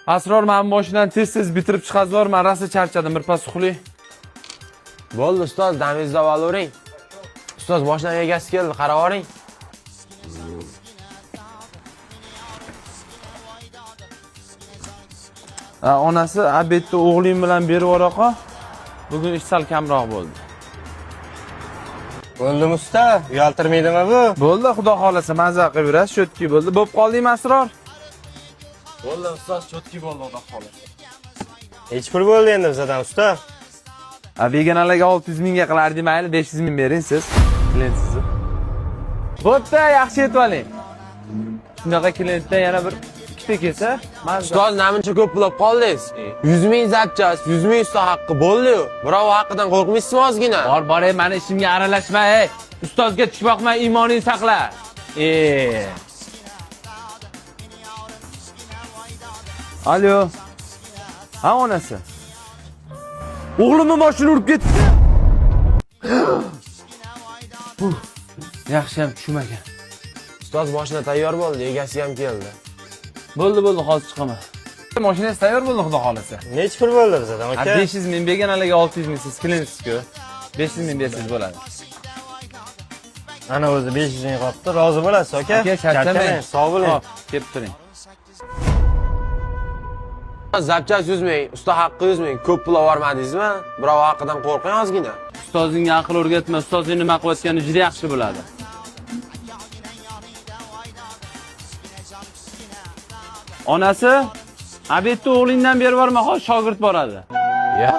Asror, mana bu mashinani tez-tez bitirib chiqazivor, man rosa charchadim, bir pas uxlay. Bo'ldi ustoz, damingizni olavering. Ustoz, mashina egasi keldi, qarab oling. Ha, onasi, obedni o'g'ling bilan berib yuboraqa. Bugun ish sal kamroq bo'ldi. Bo'ldimi usta? Uyaltirmaydimi bu? Bo'ldi, xudo xolasa maza qilib yurasiz, cho'tki bo'ldi. Bo'p qoldingmi, Asror? Bo'ldi ustoz, cho'tki bo'ldi, xudo xolasa. Nechi pul bo'ldi endi bizadan usta? Ha, begonalarga 600 mingga qilardik, mayli 500 ming bering siz. Klient sizni. Bo'pti, yaxshi yetib oling. Shunaqa klientdan yana bir ikkita kelsa, maza. Ustoz, namuncha ko'p pul olib qoldingiz? 100 ming zapchast, 100 ming usta haqqi bo'ldi-yu. Birov haqqidan qo'rqmaysizmi ozgina? Bor, bor, ey, mani ishimga aralashma, ey. Ustozga tushib boqma, iymoningni saqla. E. Alo. Ha, onasi. O'g'limni mashina urib ketdi. Yaxshi ham tushmagan. Ustoz, mashina tayyor bo'ldi, egasi ham keldi. Bo'ldi, bo'ldi, hozir chiqaman. Mashinangiz tayyor bo'ldi, xudo xolasa. Nechi pul bo'ldi bizadan Ha, aka? 500 ming begonalarga 600 ming, siz klientsiz-ku. 500 ming bersangiz bo'ladi. Ana o'zi 500 ming qolibdi. Rozi bo'lasiz aka? Aka, charchamang. Sog' bo'ling. Hop, kelib turing. Zapchast 100 ming, usta haqqi 100 ming. Ko'p pul olvormadingizmi? Birov haqqidan qo'rqing ozgina. Ustozingga aql o'rgatma, ustozing nima qilayotganini juda yaxshi biladi. Onasi, obedni o'g'lingdan berib yuborma, hozir shogird boradi. Ya.